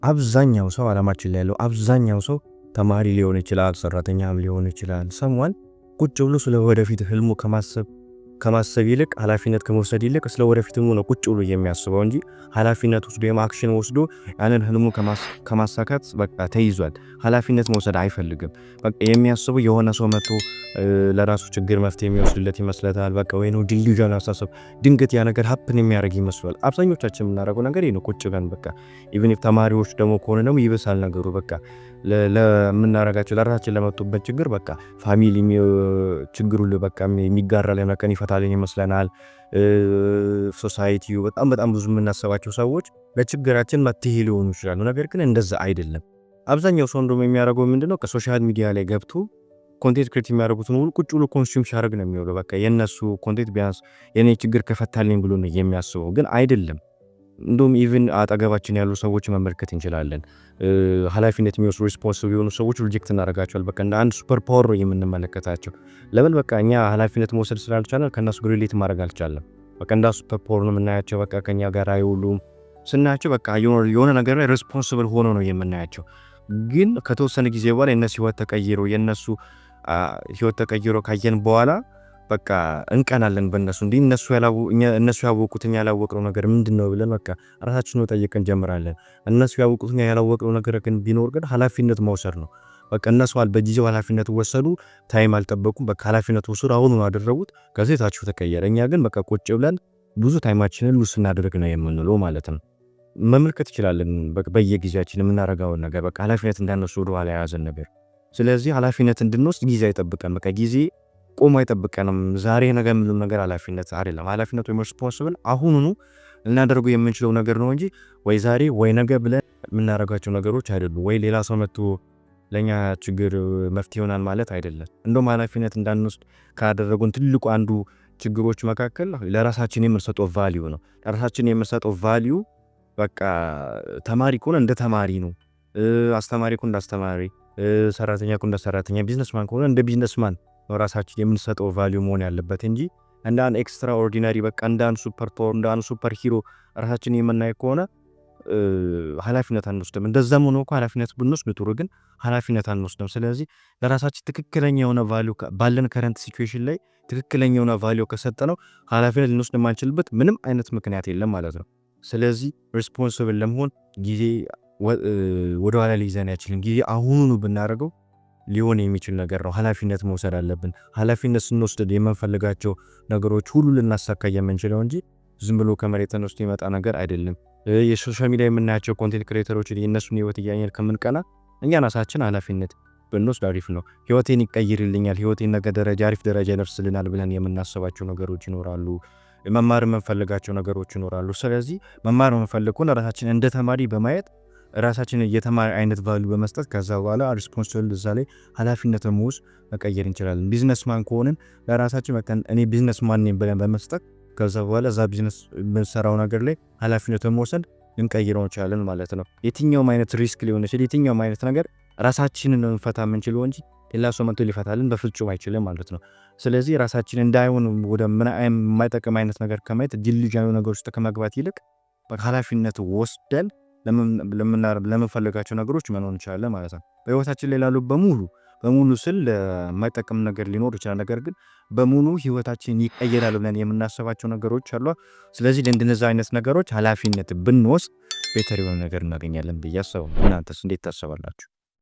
አብዛኛው ሰው፣ አለማችን ላይ ያለው አብዛኛው ሰው ተማሪ ሊሆን ይችላል፣ ሰራተኛም ሊሆን ይችላል። Someone ቁጭ ብሎ ስለ ወደፊት ህልሙ ከማሰብ ይልቅ፣ ኃላፊነት ከመውሰድ ይልቅ ስለ ወደፊት ህልሙ ነው ቁጭ ብሎ የሚያስበው እንጂ ኃላፊነት ወስዶ ወይም action ወስዶ ያንን ህልሙ ከማሳካት በቃ ተይዟል። ኃላፊነት መውሰድ አይፈልግም። በቃ የሚያስበው የሆነ ሰው መጥቶ ለራሱ ችግር መፍትሄ የሚወስድለት ይመስለታል። በቃ ወይ ነው delusion አስተሳሰብ፣ ድንገት ያ ነገር happen የሚያደርግ ይመስላል። አብዛኞቻችን የምናደርገው ነገር ይሄ ነው። ቁጭ ብለን በቃ even if ተማሪዎች ደግሞ ከሆነ ደግሞ ይብሳል ነገሩ። በቃ ለምናደርጋቸው ለራሳችን ለመጡበት ችግር በቃ family ችግሩ በቃ የሚጋራ ለመቀን ይፈታልን ይመስለናል። Society ው፣ በጣም በጣም ብዙ የምናስባቸው ሰዎች ለችግራችን መፍትሄ ሊሆኑ ይችላሉ። ነገር ግን እንደዛ አይደለም። አብዛኛው ሰው እንደውም የሚያደርገው ምንድነው? ከ social media ላይ ገብቶ content create የሚያደርጉትን ሁሉ ቁጭ ብሎ consume ሲያደርግ ነው የሚውለው። በቃ የእነሱ content ቢያንስ የኔ ችግር ከፈታልኝ ብሎ ነው የሚያስበው፣ ግን አይደለም። እንደውም even አጠገባችን ያሉ ሰዎች መመልከት እንችላለን። ኃላፊነት የሚወስዱ፣ responsible የሆኑ ሰዎች reject እናደርጋቸዋል። በቃ እንደ አንድ super power ነው የምንመለከታቸው። ለምን? በቃ እኛ ኃላፊነት መውሰድ ስላልቻለን ከእነሱ ጋር relate ማድረግ አልቻለም። በቃ እንደ super power ነው የምናያቸው። በቃ ከኛ ጋር አይውሉም። ስናያቸው በቃ የሆነ ነገር ላይ responsible ሆኖ ነው የምናያቸው። ግን ከተወሰነ ጊዜ በኋላ የእነሱ ህይወት ተቀይሮ ካየን በኋላ በቃ እንቀናለን በእነሱ። እንዲህ እነሱ ያወቁት እኛ ያላወቅነው ነገር ምንድን ነው ብለን በቃ ራሳችንን መጠየቅ እንጀምራለን። እነሱ ያወቁት እኛ ያላወቅነው ነገር ግን ቢኖር ግን ኃላፊነት መውሰድ ነው። በቃ እነሱ በጊዜው ኃላፊነት ወሰዱ፣ time አልጠበቁም። በቃ ኃላፊነት ወሰዱ፣ አሁኑኑ አደረጉት። ከዚህ ህይወታቸው ተቀየረ። እኛ ግን በቃ ቁጭ ብለን ብዙ time ኣችንን lose ስናደርግ ነው የምንውለው ማለት ነው። መመልከት እንችላለን በየጊዜያችን የምናደርገውን ነገር፣ በቃ ኃላፊነት እንዳንወስድ ወደኋላ የያዘን ነገር። ስለዚህ ኃላፊነት እንድንወስድ ጊዜ አይጠብቀንም። በቃ ጊዜ ቆሞ አይጠብቀንም። ዛሬ ነገ የምንለው ነገር ኃላፊነት አይደለም። ኃላፊነት ወይም responsible አሁኑኑ ልናደርገው የምንችለው ነገር ነው እንጂ ወይ ዛሬ ወይ ነገ ብለን የምናደርጋቸው ነገሮች አይደሉም። ወይ ሌላ ሰው መጥቶ ለእኛ ችግር መፍትሄ ይሆናል ማለት አይደለም። እንደውም ኃላፊነት እንዳንወስድ ካደረጉን ትልቁ አንዱ ችግሮች መካከል ለራሳችን የምንሰጠው value ነው። ለራሳችን የምንሰጠው value በቃ ተማሪ ከሆነ እንደ ተማሪ ነው። አስተማሪ ከሆነ እንደ አስተማሪ፣ ሰራተኛ ከሆነ እንደ ሰራተኛ፣ businessman ከሆነ እንደ businessman ነው ራሳችን የምንሰጠው value መሆን ያለበት እንጂ እንደ አንድ extraordinary፣ በቃ እንደ አንድ super power፣ እንደ አንድ super hero ራሳችንን የምናይ ከሆነ ኃላፊነት አንወስድም። እንደዛም ሆኖ እኮ ኃላፊነት ብንወስድ ጥሩ፣ ግን ኃላፊነት አንወስድም። ስለዚህ ለራሳችን ትክክለኛ የሆነ value፣ ባለን current situation ላይ ትክክለኛ የሆነ value ከሰጠነው ኃላፊነት ልንወስድ የማንችልበት ምንም አይነት ምክንያት የለም ማለት ነው። ስለዚህ responsible ለመሆን ጊዜ ወደኋላ ሊይዘን አይችልም። ጊዜ አሁኑኑ ብናደርገው ሊሆን የሚችል ነገር ነው። ኃላፊነት መውሰድ አለብን። ኃላፊነት ስንወስድ የምንፈልጋቸው ነገሮች ሁሉ ልናሳካ የምንችለው እንጂ ዝም ብሎ ከመሬት ተነስቶ የመጣ ነገር አይደለም። የ social media የምናያቸው content creator ኦችን የእነሱን ህይወት እያየን ከምንቀና እኛ ራሳችን ኃላፊነት ብንወስድ አሪፍ ነው። ህይወቴን ይቀይርልኛል፣ ህይወቴን ነገ ደረጃ አሪፍ ደረጃ ይደርስልናል ብለን የምናስባቸው ነገሮች ይኖራሉ። መማር የምንፈልጋቸው ነገሮች ይኖራሉ። ስለዚህ መማር የምንፈልግ ከሆነ ራሳችን እንደ ተማሪ በማየት፣ ራሳችንን የተማሪ አይነት value በመስጠት፣ ከዛ በኋላ responsible እዛ ላይ ኃላፊነትን መውሰድ መቀየር እንችላለን። Businessman ከሆንን ለራሳችን በቃ እኔ businessman ነኝ ብለን በመስጠት፣ ከዛ በኋላ እዛ ቢዝነስ የምንሰራው ነገር ላይ ኃላፊነትን መውሰድ ልንቀይረው እንችላለን ማለት ነው። የትኛውም አይነት risk ሊሆን ይችላል፣ የትኛውም አይነት ነገር ራሳችንን ነው ልንፈታ የምንችለው እንጂ ሌላ ሰው መጥቶ ሊፈታልን በፍጹም አይችልም ማለት ነው። ስለዚህ ራሳችን እንዳይሆን ወደ ምን የማይጠቅም አይነት ነገር ከማየት፣ delusional ነገሮች ውስጥ ከመግባት ይልቅ ኃላፊነት ወስደን ለምንፈልጋቸው ነገሮች መኖር እንችላለን ማለት ነው። በህይወታችን ላይ ላሉ በሙሉ፣ በሙሉ ስል የማይጠቅም ነገር ሊኖር ይችላል። ነገር ግን በሙሉ ህይወታችንን ይቀይራል ብለን የምናስባቸው ነገሮች አሉ። ስለዚህ ለእንደነዛ አይነት ነገሮች ኃላፊነት ብንወስድ better የሆነ ነገር እናገኛለን ብዬ አስባለሁ። እናንተስ እንዴት ታስባላችሁ?